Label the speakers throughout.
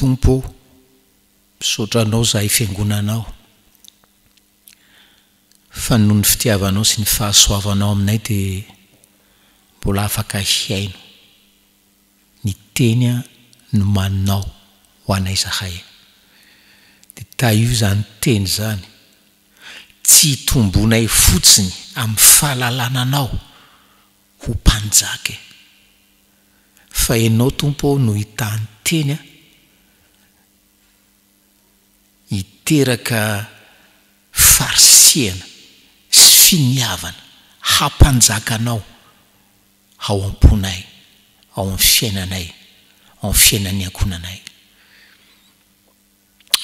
Speaker 1: Tompo ô, misaotra Anao izahay Fiangonanao, fa noho ny fitiavanao sy ny fahasoavanao aminay dia mbola afaka hihaino ny teny nomaninao ho anay izahay. Dia tahio izany teny izany, tsy hitombonay fotsiny amin'ny fahalalana Anao ho Mpanjaka e! Fa Ianao Tompo ô no hitaha ny teny hiteraka farisihana sy finiavana hampanjaka Anao ao am-ponay, ao amin'ny fiainanay, ao amin'ny fiainan'ny ankohonanay.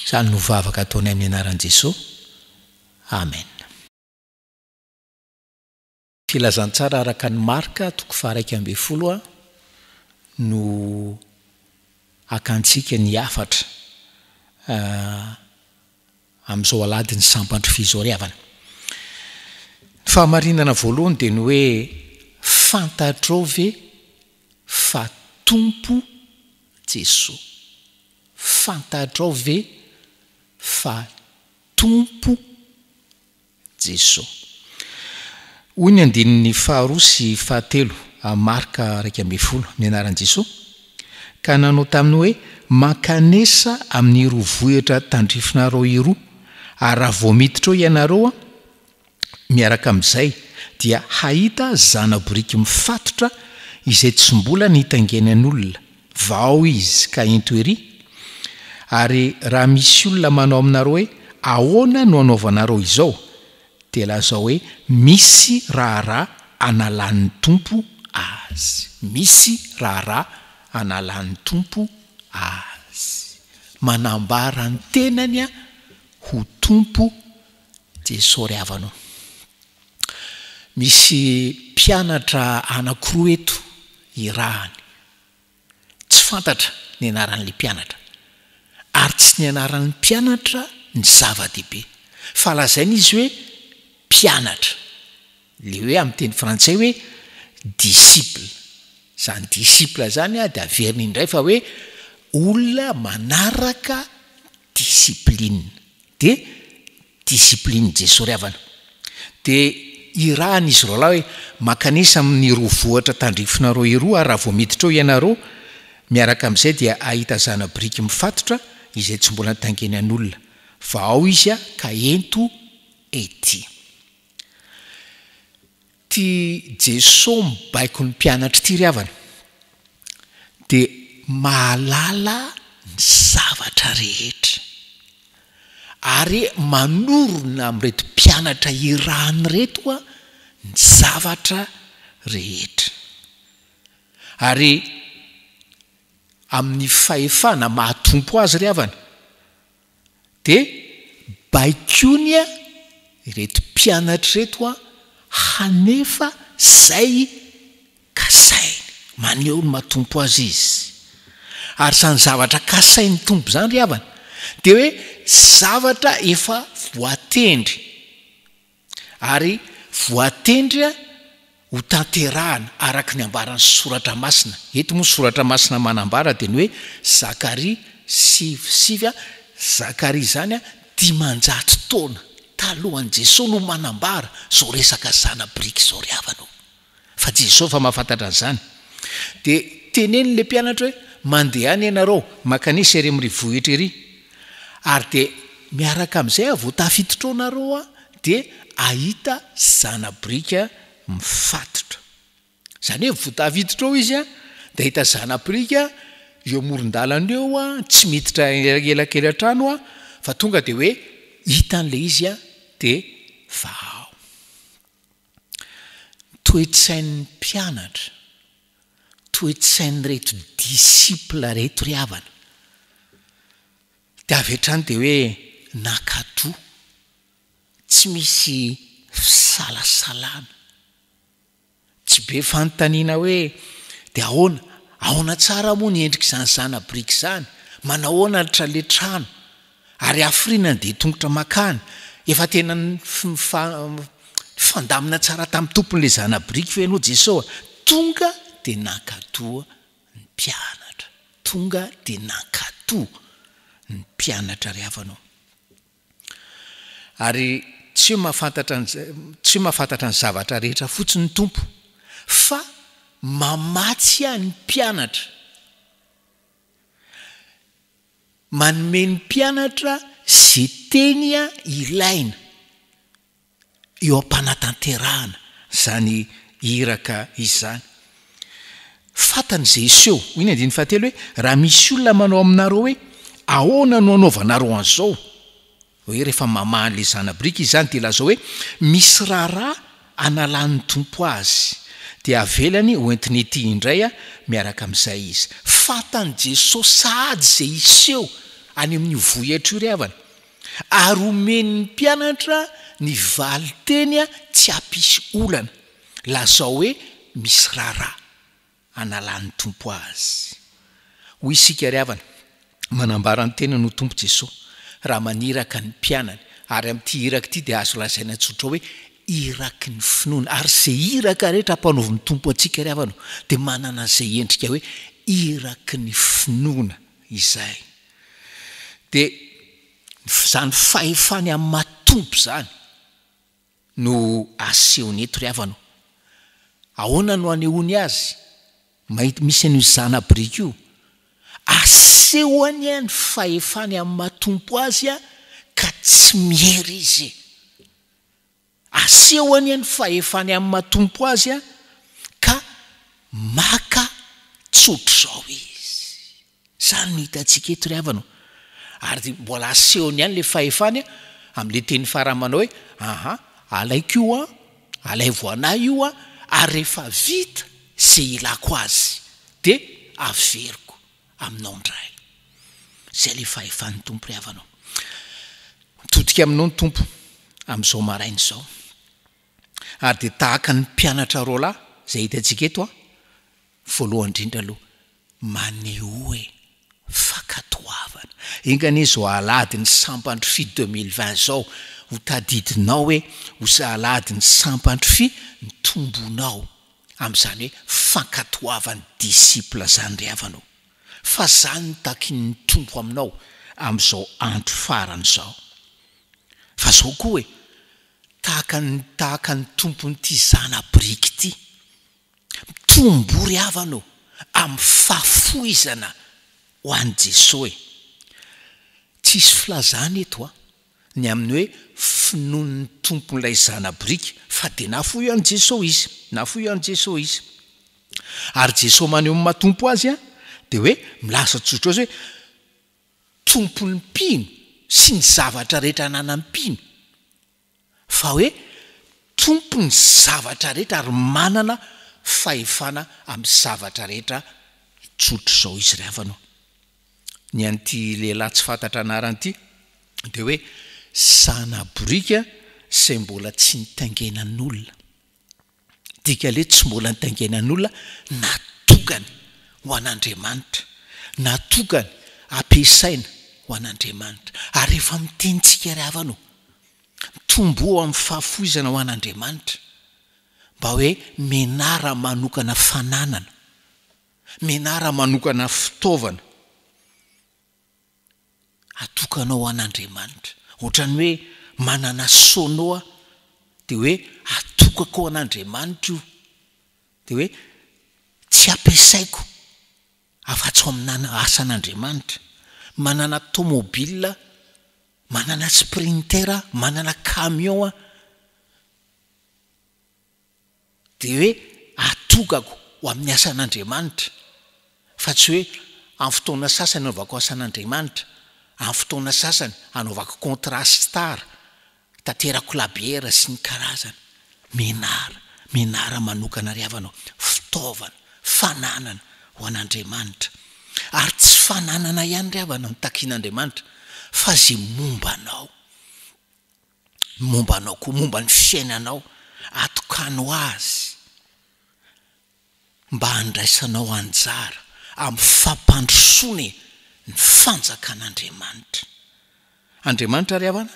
Speaker 1: Izany no vavaka ataonay amin'ny anaran'i Jesoa. Amen. Filazantsara araka an'i Marka toko faha-11 no hakantsika ny hafatra amin'izao alahadin'ny sampandrofia izao ry havana. Ny fahamarinana voalohany dia ny hoe fantatrao ve fa Tompo Jesoa? Fantatrao ve fa Tompo Jesoa. Hoy ny andininy faharoa sy fahatelo amin'ny Marka 11, ny anaran'i Jesoa, ka nanao taminy hoe, Mankanesa amin'iroa vohitra tandrifinareo iroa, ary raha vao miditra eo ianareo, miaraka amin'izay, dia hahita zana-boriky mifatotra izay tsy mbola nitaingenan'olona, vao izy ka ento ery, Ary raha misy olona manao aminareo hoe, Ahoana no anaovanareo izao? dia lazao hoe, Misy raharaha analan'ny Tompo azy. Misy raharaha analan'ny Tompo azy. Manambara ny tenany ho Tompo Jesoa ry havana o. Misy mpianatra anankiroa eto irahany. Tsy fantatra ny anaran'ilay mpianatra. Ary tsy ny anaran'ny mpianatra ny zava-dehibe. Fa lazaina izy hoe mpianatra. Ilay hoe amin'ny teny frantsay hoe disciple. Izany disciple izany dia averina indray fa hoe olona manaraka discipline. Dia discipline Jesoa ry havana. Dia irahana izy roalahy hoe, Mankanesa amin'ny roa vohitra tandrifinareo iroa ary raha vao miditra eo ianareo, miaraka amin'izay dia hahita zana-biriky mifatotra izay tsy mbola nitaingenan'olona. Vahao izy ka ento ety. Ty Jesoa mibaiko ny mpianatra ity ry havana dia mahalala ny zavatra rehetra ary manorina amin'ireto mpianatra irahany ireto ny zavatra rehetra ary amin'ny fahefana maha Tompo azy ry havana Dia baikoiny ireto mpianatra ireto hanefa izay kasainy. Maneho ny maha Tompo Azy Izy. Ary izany zavatra kasain'ny Tompo izany ry havana, dia hoe zavatra efa voatendry. Ary voatendry ho tanterahana araka ny ambaran'ny Soratra Masina. Eto moa ny Soratra Masina manambara dia ny hoe Zakaria sivy sivy, Zakaria izany 500 taona talohan'i Jesoa no manambara izao resaka zana-biriky izao ry havana ô. Fa Jesoa efa mahafantatra an'izany. Dia teneno ilay mpianatra hoe, Mandehana ianareo, mankanesa ery amin'ry vohitra ery. Ary dia miaraka amin'izay aho vao tafiditra ao nareo aho dia ahita zana-biriky mifatotra. Izany hoe vao tafiditra ao izy dia ahita zana-biriky eo amoron-dalana eo, tsy miditra elakelan-trano fa tonga dia hoe hitany ilay izy dia vahao. Toe-tsain'ny mpianatra, toe-tsain'ireto disciple ireto ry havana, dia avy hatrany dia hoe nankatò, tsy misy fisalasalana. Tsy be fanontaniana hoe dia ahoana, ahoana tsara moa ny endrik'izany zana-biriky izany, manahoana ilay trano, Ary hafiriana ny dian-tongotra mankany? Efa tena nifandamina tsara tamin'ny tompon'ilay zana-biriky ve ianao Jesoa? Tonga dia nankatoa ny mpianatra. Tonga dia nankatoa. ny mpianatra ry havana ô. Ary tsy hoe mahafantatra ny tsy hoe mahafantatra ny zavatra rehetra fotsiny ny Tompo fa mamatsy ny mpianatra. Manome ny mpianatra ze teny ilaina eo am-panatanterahana izany iraka izany. Fantany izay hiseho. Hoy ny andininy fahatelo hoe, Raha misy olona manao aminareo hoe, Ahoana no anaovanareo an'izao? Hoe rehefa mamaha an'ilay zana-biriky izy izany dia lazao hoe, Misy raharaha analan'ny Tompo azy. Dia avelany ho entiny ety indray miaraka amin'izay izy. Fantan'i Jesosy sahady izay hiseho any amin'io vohitra io ry havana. Ary omeny ny mpianatra ny valin-teny tsy hampisy olana. Lazao hoe misy raharaha analan'ny Tompo azy. Hoy isika ry havana, manambara ny tenany ho Tompo Jesoa, raha maniraka ny mpianany, ary amin'ity iraka ity dia azo lazaina tsotra hoe iraky ny finoana, ary izay iraka rehetra ampanaovin'ny Tompo antsika ry havana dia manana izay endrika hoe iraky ny finoana izay. Dia izany fahefany amin'ny maha Tompo izany no asehony eto ry havana o. Ahoana no anehoany azy? Mahita misy an'io zana-biriky io. Asehony ny fahefany amin'ny maha Tompo azy ka tsy miery izy. Asehony ny fahefany amin'ny maha Tompo azy ka maka tsotr'izao izy. Izany no hitantsika eto ry havana o. Ary dia mbola asehony ihany ilay fahefany amin'ilay teny farany manao hoe, aha, alaiko io an, alaivo anay io an, ary rehefa vita izay ilako azy dia averiko aminao indray. Izay ilay fahefan'ny Tompo ry havana o. Mitodika aminao ny Tompo amin'izao maraina izao. Ary dia tahaka ny mpianatra roalahy izay hitantsika eto an, Voalohany indrindra aloha, manehoa e! fankatoavana. Enga anie izao alahadin'ny sampandrofia 2020 izao ho tadidinao hoe ho alahadin'ny sampandrofia ny tombonao amin'izany hoe fankatoavan'ny disciple izany ry havana o! Fa izany no takian'ny Tompo aminao amin'izao andro farany izao. Fa izao koa e! Tahaka ny tahaka ny tompon'ity zana-biriky ity. Mitomboa ry havana ô, amin'ny fahafoizana ho an'i Jesoa e! Tsisy filazana eto an, ny amin'ny hoe finoan'ny tompon'ilay zana-biriky fa dia nahafoy an'i Jesoa izy, nahafoy an'i Jesoa izy. Ary Jesoa maneho ny maha Tompo azy an, dia hoe milaza tsotra ozy hoe Tompon'ny mpino sy ny zavatra rehetra ananan'ny mpino. Fa hoe Tompon'ny zavatra rehetra ary manana fahefana amin'ny zavatra rehetra tsotr'izao izy ry havana ô. Ny an'ity lehilahy tsy fantatra anarana ity dia hoe zana-boriaka izay mbola tsy nitaingenan'olona. Dika le tsy mbola nitaingenan'olona natokany ho an'Andriamanitra, natokany ampiasaina ho an'Andriamanitra. Ary rehefa miteny tsika ry havana ô, mitomboa amin'ny fahafoizana ho an'Andriamanitra, mba hoe menara manokana fananana, menara manokana fitaovana, Atokanao ho an'Andriamanitra. Ohatran'ny hoe manana sono aho, dia hoe atokako ho an'Andriamanitra io. Dia hoe tsy ampiasaiko afa-tsy ho amin'ana asan'Andriamanitra. Manana tomobile aho, manana sprinter aho, manana camion aho. Dia hoe atokako ho amin'ny asan'Andriamanitra, fa tsy hoe amin'ny fotoana sasany anaovako asan'Andriamanitra, amin'ny fotoana sasany anaovako contrat star, itaterako labiera sy ny karazany. Menara, menara manokana ry havana ô, fitaovana, fananana ho an'Andriamanitra. Ary tsy fananana ihany ry havana no takian'Andriamanitra, fa izay momba anao. momba anao koa, momba ny fiainanao, atokano azy mba handraisanao anjara amin'ny fampandrosoana e ny fanjakan'Andriamanitra. Andriamanitra ry havana,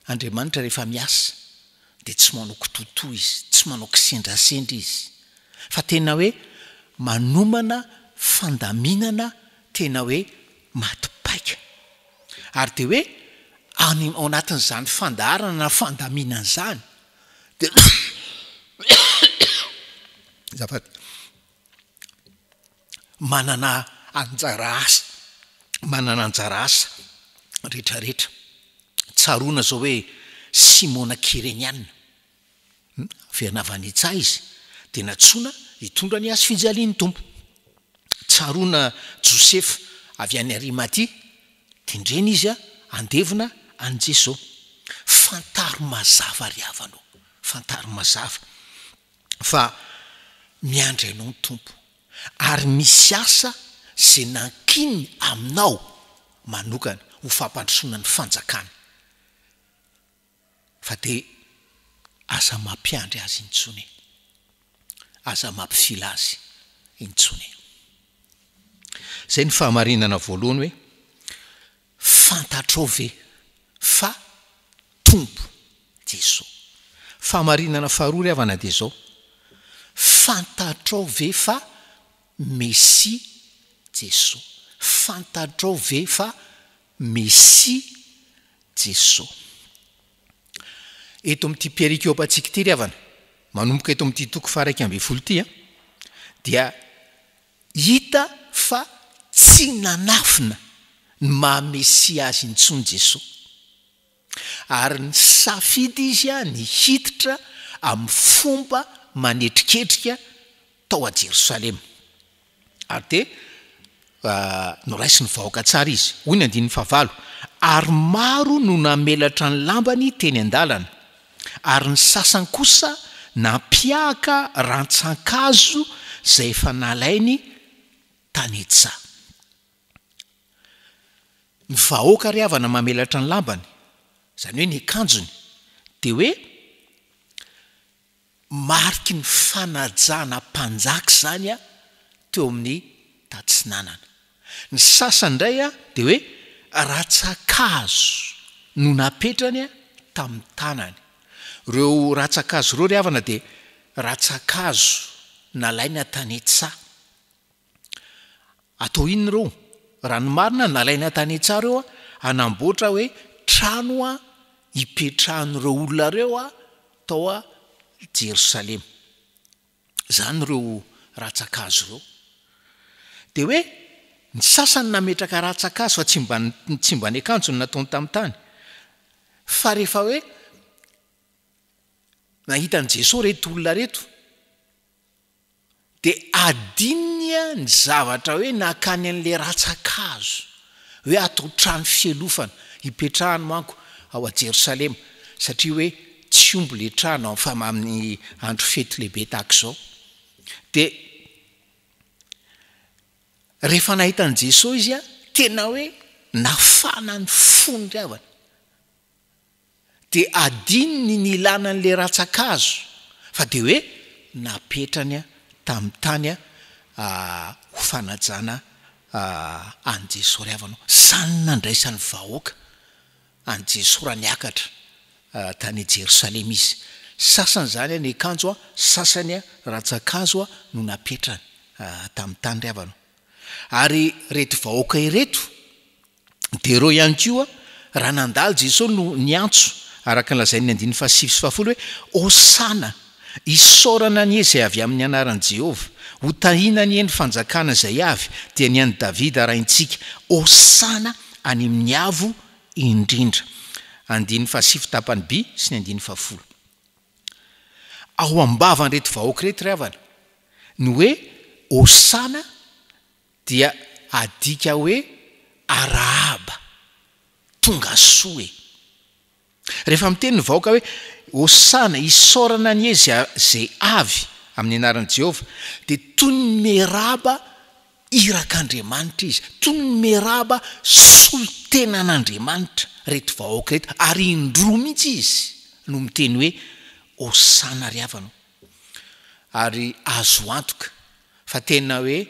Speaker 1: Andriamanitra rehefa miasa dia tsy manao kitoatoa izy, tsy manao kisendrasendra izy, fa tena hoe manomana fandaminana tena hoe maty paika. Ary dia hoe any ao anatin'izany fandaharana na fandaminana izany dia azafady, manana anjara asa, manana anjara asa rehetrarehetra. Tsaroana izao hoe Simona Kyreniana. Avy anavan'Itsaha izy, dia nantsoina hitondra ny hazo fijalian'ny Tompo. Tsaroana Josefa avy any Arimatia, tendrena izy handevina an'i Jesoa. Fantaro mazava ry havana ô, fantaro mazava fa miandry anao ny Tompo, ary misy asa izay nankininy aminao manokana ho fampandrosoana ny fanjakany. Fa dia aza mampiandry azy intsony e. Aza mampifila azy intsony e. Izay ny fahamarinana voalohany hoe, fantatrao ve fa Tompo Jesoa. Fahamarinana faharoa ry havana dia izao, fantatrao ve fa Mesia Jesoa. Fantatrao ve fa Mesia Jesoa. Eto amin'ity perikopantsika ity ry havana, manomboka eto amin'ity toko faha-11 ity dia hita fa tsy nanafina ny maha Mesia azy intsony Jesoa. Ary nisafidy izy ny hiditra amin'ny fomba manetriketrika tao a Jerosalema. Ary dia noraisin'ny vahoaka tsara izy. Hoy ny andininy fahavalo, Ary maro no namelatra ny lambany teny an-dalana, ary ny sasany kosa nampiahaka rantsan-kazo izay efa nalainy tany an-tsaha. Ny vahoaka ry havana mamelatra ny lambany, izany hoe ny akanjony, dia hoe Mariky ny fanajana mpanjaka izany teo amin'ny tatsinanana. Ny sasany indray dia hoe ratsan-kazo no napetrany tamin'ny tanany. Ireo ratsan-kazo ireo ry havana dia ratsan-kazo nalaina tany an-tsaha. Atao inona ireo? Raha ny marina, nalaina tany an-tsaha ireo hanamboatra hoe trano hipetrahan'ireo olona ireo tao Jerosalema. Izany ireo rantsan-kazo ireo. Dia hoe ny sasany nametraka rantsan-kazo fa tsy mba tsy mba ny akanjony nataony tamin'ny tany. Fa rehefa hoe nahita an'i Jesoa ireto olona ireto, Dia adinony ny zavatra hoe nakany an'ilay rantsan-kazo, hoe atao trano fialofana, hipetrahany manko ao a Jerosalema, satria hoe tsy omby ilay trano fa amin'ny andro fety lehibe tahaka izao. Dia rehefa nahita an'i Jesoa izy, tena hoe nafana ny fony ry havana. Dia adinony ny nilana an'ilay rantsan-kazo fa dia hoe napetrany tamin'ny tany ho fanajana an'i Jesoa ry havana ô. Izany no nandraisan'ny vahoaka an'i Jesoa raha niakatra tany Jerosalema izy. Sasany izany ny akanjo, sasany rantsan-kazo no napetrany tamin'ny tany ry havana ô. Ary ireto vahoaka ireto Dia ireo ihany koa, raha nandalo Jesoa no niantso, araka ny lazain'ny andininy fahasivy sy fahafolo hoe, Hosana! Isaorana anie izay avy amin'ny anaran'i Jehovah! Hotahina anie ny fanjakana izay avy, dia ny an'i Davida raintsika! Hosana any amin'ny avo indrindra! Andininy fahasivy tapany by sy ny andininy fahafolo. Ao am-bavan'ireto vahoaka ireto ry havana, ny hoe Hosana dia adika hoe arahaba, tonga soa e. Rehefa miteny ny vahoaka hoe Hosana, isaorana anie izay avy amin'ny anaran'i Jehovah, dia toy ny miarahaba irak'Andriamanitra izy, toy ny miarahaba solontenan'Andriamanitra ireto vahoaka ireto, ary indroa mihitsy izy no miteny hoe Hosana ry havana o. Ary azo antoka fa tena hoe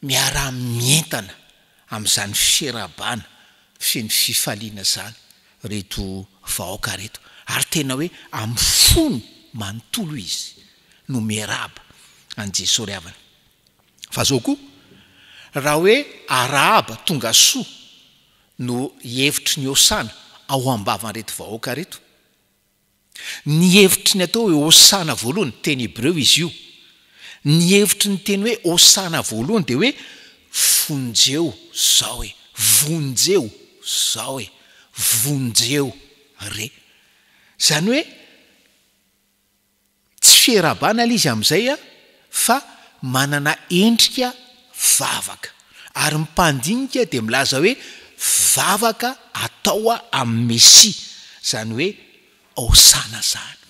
Speaker 1: miaraha-mientana amin'izany fiarahabana feno fifaliana izany ireto vahoaka ireto, ary tena hoe amin'ny fony manontolo izy no miarahaba an'i Jesoa ry havana. Fa izao koa, raha hoe arahaba tonga soa. no hevitry ny Hosana ao am-bavan'ireto vahoaka ireto. Ny hevitry ny atao hoe Hosana voalohany, teny hebreo izy io, ny hevitry ny teny hoe Hosana voalohany dia hoe vonjeo zao e, vonjeo zao e, vonjeo re. Izany hoe Tsy fiarahabana ilay izy amin'izay a, fa manana endrika vavaka. Ary ny mpandinika dia milaza hoe vavaka atao amin'ny Mesia, izany hoe Hosana izany.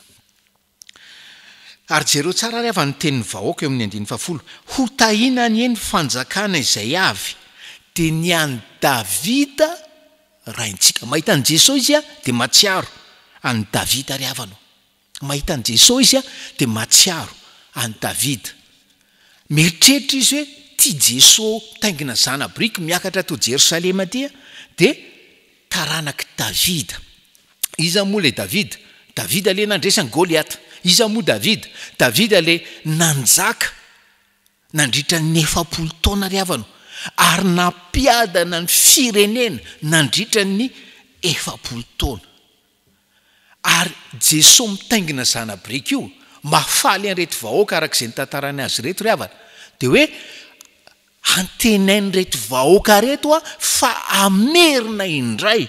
Speaker 1: Ary jereo tsara ary ava ny tenin'ny vahoaka eo amin'ny andininy fahafolo, Hotahiana anie ny fanjakana izay avy, dia ny an'i Davida raintsika. Mahita an'i Jesoa izy dia mahatsiaro an'i Davida ry havana ô. Mahita an'i Jesoa izy dia mahatsiaro an'i Davida. Mieritreritra izy hoe ity Jesoa mitaingina zana-biriky miakatra ato Jerosalema ity dia taranak'i Davida. Iza moa ilay Davida? Davida ilay nandresy an'i Goliata. Iza moa Davida? Davida ilay nanjaka nandritra ny 40 taona ry havana ary nampiadana ny firenena nandritra ny 40 taona. Ary Jesoa mitaingina zana-biriky io, mahafaly an'ireto vahoaka araka izay nitantarany azy ireto ry havana, dia hoe antenain'ireto vahoaka ireto fa hamerina indray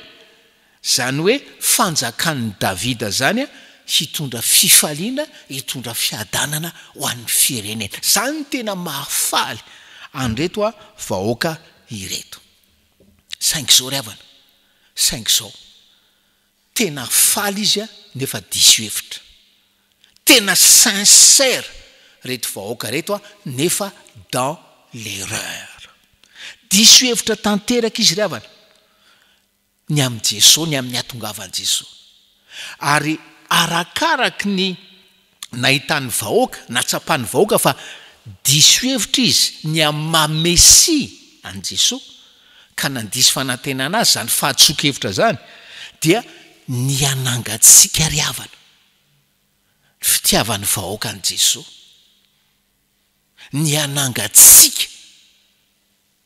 Speaker 1: izany hoe fanjakan'i Davida izany hitondra fifaliana, hitondra fiadanana ho an'ny firenena. Izany no tena mahafaly an'ireto vahoaka ireto. Saingy izao ry havana, saingy izao. Tena faly izy nefa diso hevitra. Tena sincère reto vahoaka reto nefa dans l'erreur. Diso hevitra tanteraka izy ry havana ny amin'i Jesoa, ny amin'ny hatongavan'i Jesoa. Ary arakaraky ny nahitan'ny vahoaka, nahatsapan'ny vahoaka fa diso hevitra izy ny amin'ny maha Mesia an'i Jesoa, ka nandiso fanantenana azy izany fahadisoan-kevitra izany, dia nihanangatsiaka ry havana ny fitiavan'ny vahoaka an'i Jesoa. Nihanangatsiaka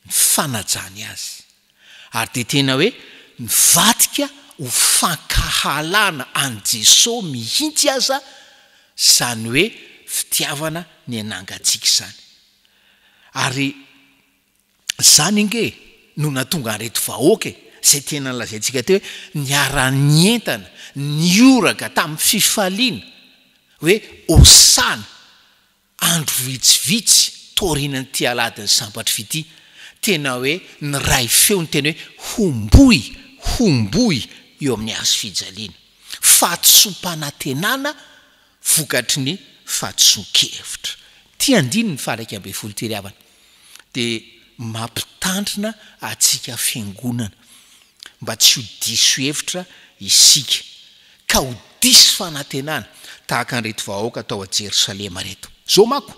Speaker 1: ny fanajany azy. Ary dia tena hoe nivadika ho fankahalana an'i Jesoa mihitsy aza izany hoe fitiavana ny anangantsika izany. Ary izany ange no nahatonga an'ireto vahoaka e, izay tena nolazaintsika teo hoe niara-nientana, nihoraka tamin'ny fifaliana hoe Hosana! Andro vitsivitsy taorianan'ity alahadin'ny Sampatry ity, tena hoe niray feo ny teny hoe homboy, homboy eo amin'ny hazo fijaliana. Fahadisoam-panantenana vokatry ny fahadisoan-kevitra. Ity andininy faha 11 ity ry havana dia mampitandrina antsika fiangonana mba tsy ho diso hevitra isika ka ho diso fanantenana tahaka an'ireto vahoaka tao a Jerosalema ireto. Izao manko,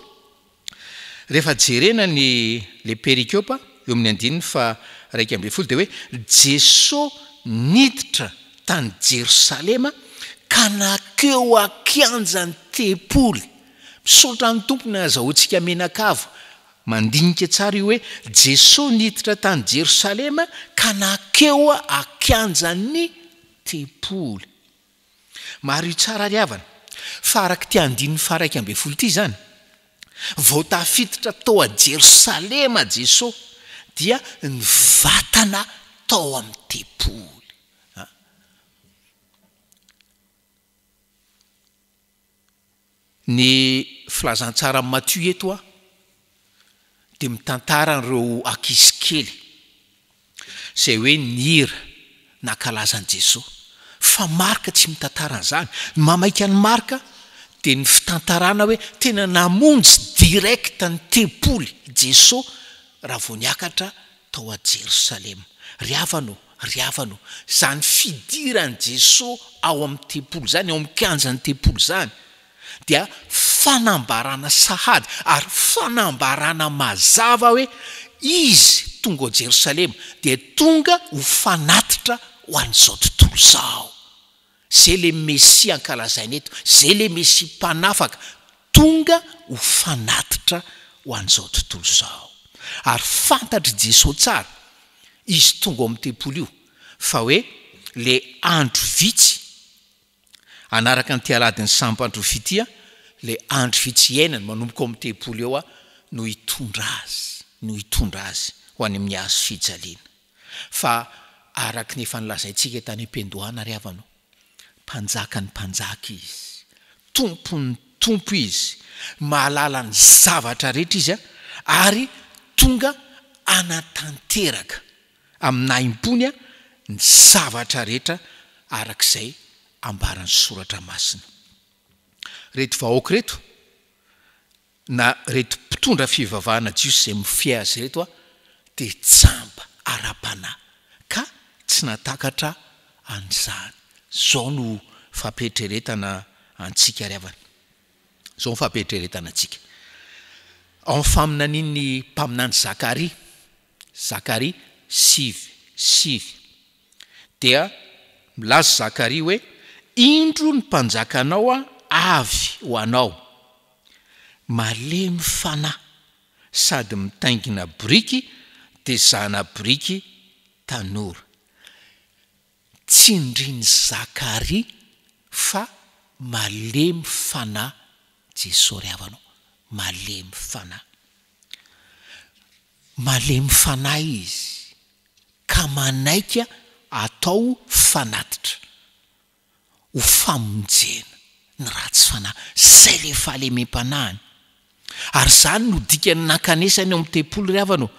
Speaker 1: rehefa jerena ny le perikopa eo amin'ny andininy faha 11 dia hoe Jeso niditra tany Jerosalema ka nankeo an-kianjan'ny tempoly. Misaotra ny Tompo ny azahoantsika menakavo Mandinika tsara io hoe Jesoa niditra tany Jerosalema ka nankeo an-kianjan'ny tempoly. Mariho tsara ry havana fa araka ity andininy faha 11 ity izany, vao tafiditra tao a Jerosalema Jesoa dia nivatana tao amin'ny tempoly. Ny filazantsaran'i Matio eto dia mitantara an'ireo ankizy kely izay hoe nihira nankalaza an'i Jesoa. Fa Marka tsy mitantara an'izany. Ny mahamaika an'i Marka dia ny fitantarana hoe tena namonjy direct ny tempoly Jesoa raha vao niakatra tao a Jerosalema. Ry havana ô, ry havana ô, izany fidiran'i Jesoa ao amin'ny tempoly izany, ao amin'ny kianjan'ny tempoly izany, dia fanambarana sahady ary fanambarana mazava hoe Izy tonga ao Jerosalema dia tonga ho fanatitra ho an'izao tontolo izao. Zay le Mesia ankalazaina eto, zay le Mesia mpanafaka, tonga ho fanatitra ho an'izao tontolo izao. Ary fantatr'i Jesoa tsara, Izy tonga ao amin'ny tempoly io. Fa hoe le andro vitsy hanaraka an'ity alahadin'ny sampan-drofia ity an, le andro vitsy iainany manomboka ao amin'ny tempoly eo an, no hitondra azy, no hitondra azy ho any amin'ny hazo fijaliana. Fa araka ny efa nolazaintsika tany am-piandohana ry havana o, Mpanjakan'ny mpanjaka Izy, Tompon'ny tompo Izy, mahalala ny zavatra rehetra Izy ary tonga hanatanteraka amin'ny nahim-pony ny zavatra rehetra araka izay ambaran'ny Soratra Masina. Ireto vahoaka ireto na ireto mpitondra fivavahana jiosy izay mifehy azy ireto dia jamba ara-panahy ka tsy nahatakatra an'izany. Izao no fampieritreretana antsika ry havana. Izao no fampieritreretana antsika. Ao amin'ny faminanian'ny mpaminany Zakaria, Zakaria sivy, sivy, dia milaza Zakaria hoe, Indro ny mpanjakanao avy ho anao. Malemy fanahy sady mitaingina biriky dia zana-biriky tanora. Tsindrin'i Zakaria fa malemy fanahy Jesoa ry havana o, malemy fanahy. Malemy fanahy izy ka manaiky atao fanatitra. ho famonjena ny ratsy fanahy. Izay ilay fahalemem-panahiny. Ary izany no dikan'ny nankanesany ao amin'ny tempoly ry havana ô.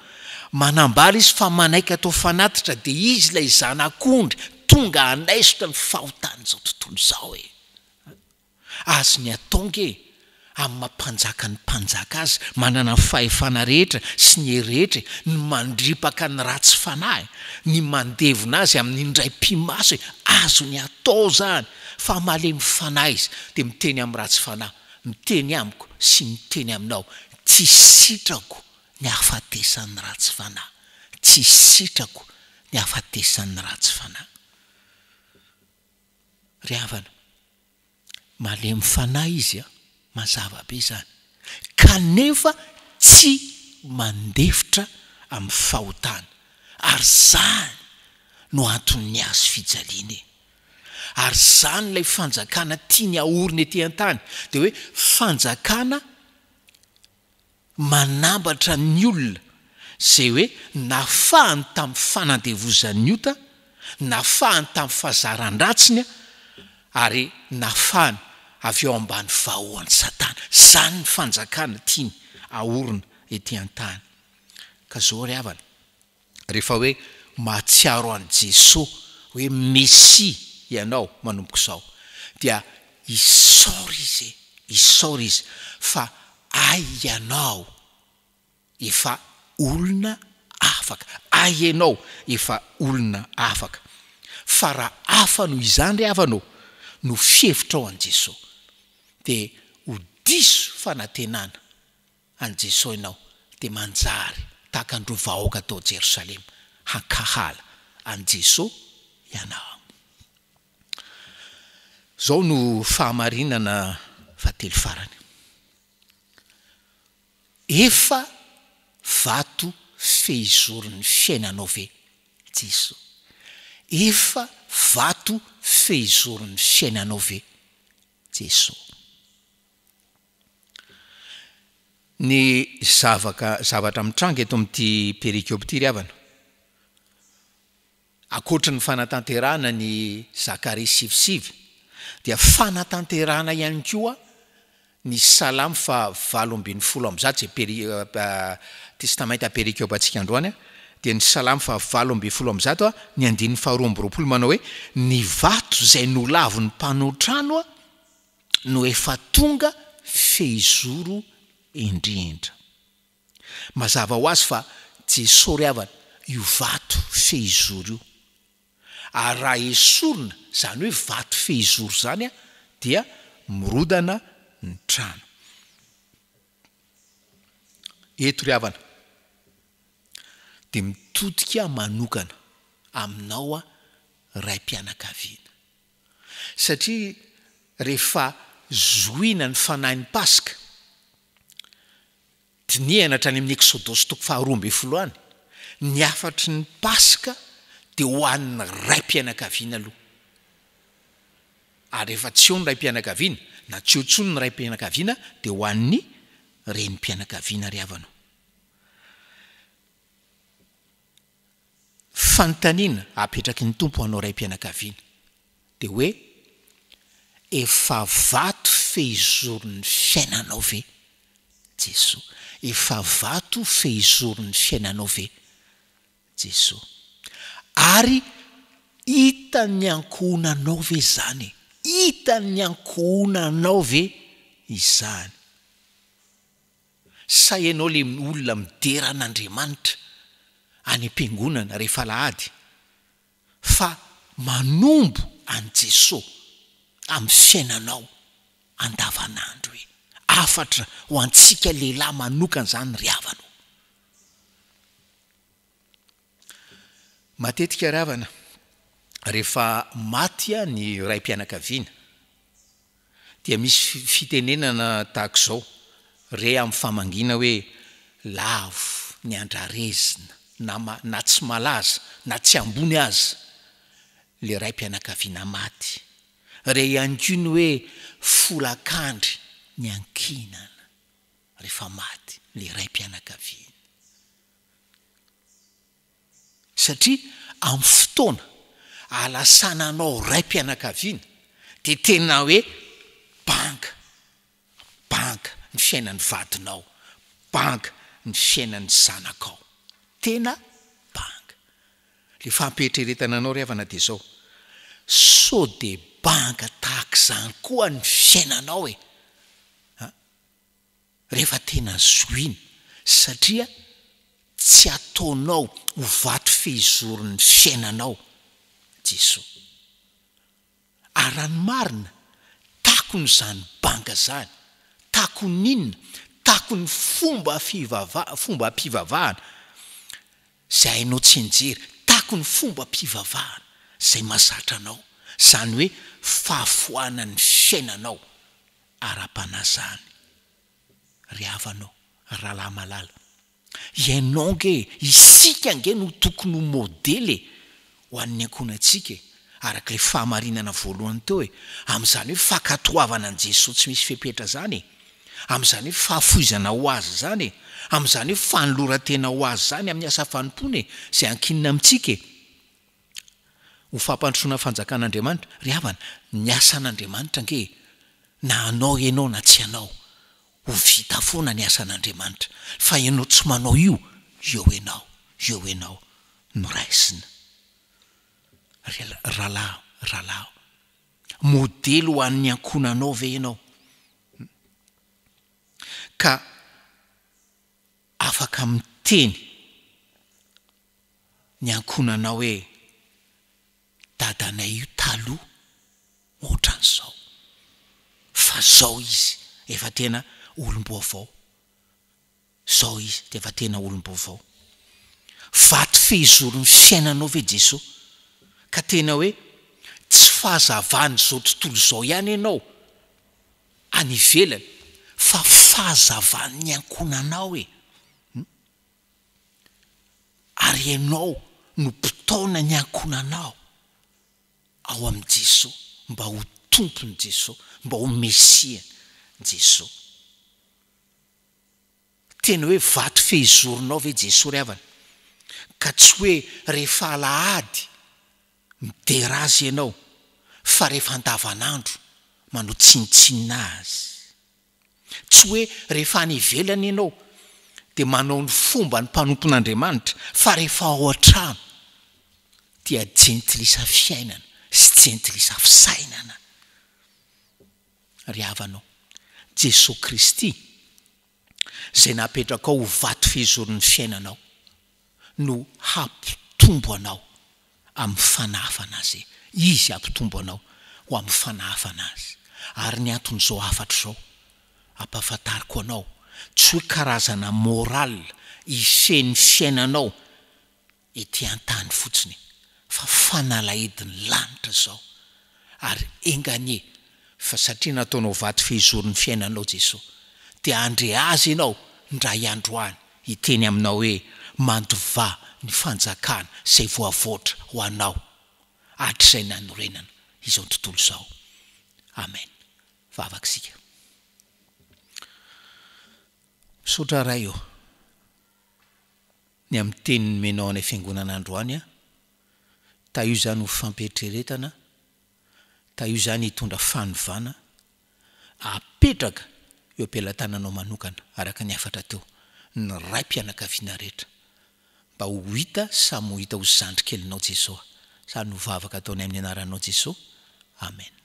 Speaker 1: Manambara izy fa manaiky atao fanatitra dia izy ilay zanak'ondry tonga hanaisotra ny fahotan'izao tontolo izao e. Azony atao nge amin'ny maha mpanjaka ny mpanjaka azy, manana ny fahefana rehetra sy ny hery rehetra e, ny mandripaka ny ratsy fanahy, ny mandevona azy amin'ny indray pi-maso e, azony atao izany, fa malemy fanahy izy, dia miteny amin'ny ratsy fanahy, miteny amiko sy miteny aminao, tsy sitrako ny hahafatesan'ny ratsy fanahy, tsy sitrako ny hahafatesan'ny ratsy fanahy. Ry havana, malemy fanahy izy an, mazava be izany, kanefa tsy mandefitra amin'ny fahotana, ary izany no anton'ny hazo fijaliana e! Ary izany ilay fanjakana tiany haorina ety an-tany, dia hoe fanjakana manambatra ny olona izay hoe nafahany tamin'ny fanandevozan'ny ota, nafahany tamin'ny fahazaran-dratsiny ary nafahany avy eo ambany vahoan'i Satana. Izany ny fanjakana tiany ahorina ety an-tany. Ka izao ry havana, Rehefa hoe mahatsiaro an'i Jesoa hoe Mesia ianao manomboka izao dia isaory Izy e, isaory Izy fa hay ianao efa olona afaka, hay ianao efa olona afaka. Fa raha hafa noho izany ry havana ô no fihevitrao an'i Jesoa dia ho diso fanantenana an'i Jesoa ianao dia manjary tahaka an'ireo vahoaka tao Jerosalema hankahala an'i Jesoa ianao. Izao no fahamarinana fahatelo farany. Efa vato fehizoron'ny fiainanao ve Jesoa? Efa vato fehizoron'ny fiainanao ve Jesoa? Ny zavaka zavatra mitranga eto amin'ity perikope ity ry havana, ankoatry ny fanatanterahana ny Zakaria sivy sivy, dia fanatanterahana ihany koa ny Salamo faha 118 izay peri testamenta perikopantsika androany, dia ny Salamo faha 118 ny andininy faha 22 manao hoe, ny vato izay nolavin'ny mpanao trano no efa tonga fehizoro indrindra. Mazava ho azy fa Jesoa ry havana io vato fehizoro io. Ary raha esorina izany hoe vato fehizoro izany dia mirodana ny trano. Eto ry havana dia mitodika manokana aminao aho raim-pianakaviana. Satria rehefa zohina ny fanahin'ny Paska, dinihana hatrany amin'ny Eksodosy toko faharoa ambin'ny folo any, ny hafatry ny Paska Dia ho an'ny raim-pianakaviana aloha. Ary rehefa tsy eo ny raim-pianakaviana, na tsy eo intsony ny raim-pianakaviana, dia ho an'ny renim-pianakaviana ry havana o. Fanontaniana apetraky ny Tompo ho anao raim-pianakaviana dia hoe, efa vato fehizoron'ny fiainanao ve Jesoa? Efa vato fehizoron'ny fiainanao ve Jesoa? Ary hitan'ny ankohonanao ve izany e? Hitan'ny ankohonanao ve izany? Sa ianao le olona midera an'Andriamanitra any am-piangonana rehefa alahady fa manombo an'i Jesoa amin'ny fiainanao andavanandro e? Hafatra ho antsika lehilahy manokana izany ry havana o! Matetika ry havana, rehefa maty ny raim-pianakaviana dia misy fitenenana tahaka izao re amin'ny famangiana hoe lavo ny andrarezina na na tsy malaza na tsy ambony aza ilay raim-pianakaviana maty. Re ihany koa ny hoe folakandry ny ankinana rehefa maty ilay raim-pianakaviana. Satria amin'ny fotoana ahalasana anao raim-pianakaviana dia tena hoe banga, banga ny fiainan'ny vadinao, banga ny fiainan'ny zanakao. Tena banga. Ilay fampieritreretana anao ry havana dia izao, sao dia banga tahaka izany koa ny fiainanao e! rehefa tena zohina satria tsy ataonao ho vato fehizoron'ny fiainanao Jesoa. Ary raha ny marina, takony izany banga izany, takony inona? Takony fomba fivava, fombam-pivavahana izay hainao tsianjery, takony fombam-pivavahana izay mahazatra anao, izany hoe fahafoanan'ny fiainanao ara-panahy zany ry havana ô, rahalahy malala. Ianao ange e, isika ange no tokony ho modely e, ho an'ny ankohonantsika e, araka ilay fahamarinana voalohany teo e, amin'izany hoe fankatoavana an'i Jesoa tsy misy fepetra izany e, amin'izany hoe fahafoizana ho Azy izany e, amin'izany hoe fanoloran-tena ho Azy izany amin'ny asa fanompoana e, izay ankinina amintsika e. Ho fampandrosoana ny fanjakan'Andriamanitra. Ry havana, ny asan'Andriamanitra ange e, na hanao ianao na tsy hanao, ho vita foana ny asan'Andriamanitra. Fa ianao tsy manao io, eo ianao, eo ianao no raisina. Ry rahalahy, rahalahy, modely ho an'ny ankohonanao ve ianao? Ka afaka miteny ny ankohonanao hoe dadanay io taloha ohatran'izao fa zao izy efa tena olom-baovao, zao izy dia efa tena olom-baovao. Vato fehizoron'ny fiainanao ve Jesoa? Ka tena hoe tsy fahazavan'izao tontolo izao ihany ianao any ivelany fa fahazavan'ny ankohonanao e! Ary ianao no mpitaona ny ankohonanao ao amin'i Jesoa mba ho Tompon'i Jesoa, mba ho Mesian'i Jesoa. Tena hoe vato fehizoronao ve Jesoa ry havana? Ka tsy hoe rehefa alahady midera Azy ianao fa rehefa andavanandro manao tsinontsinona Azy. Tsy hoe rehefa any ivelany ianao dia manao ny fomban'ny mpanompon'Andriamanitra fa rehefa ao an-trano dia jentilisa fiainana sy jentilisa fisainana. Ry havana ô, Jesoa Kristy izay napetrakao ho vato fehizoron'ny fiainanao no hampitombo anao amin'ny fanahafana Azy e. Izy hampitombo anao ho amin'ny fanahafana Azy. Ary ny anton'izao hafatra izao, ampahafantariko anao, tsy hoe karazana morale hifehy ny fiainanao ety an-tany fotsiny, fa fanalahidin'ny lanitra izao. Ary enga anie fa satria nataonao vato fehizoron'ny fiainanao Jesoa, dia handre Azy ianao indray andro any hiteny aminao hoe, Mandovà ny fanjakana izay voavoatra ho anao hatrizay nanorenana izao tontolo izao. Amen. Vavaka isika. Misaotra Ray ô, ny amin'ny teny nomenao anay fiangonana androany a, tahio izany ho fampieritreretana, tahio izany hitondra fanovana, apetraka eo am-pelatananao manokana araka ny hafatra teo ny raim-pianakaviana rehetra mba ho hita samy ho hita ho zandry kelinao Jesoa. Izany no vavaka ataonay amin'ny anaranao Jesoa. Amen.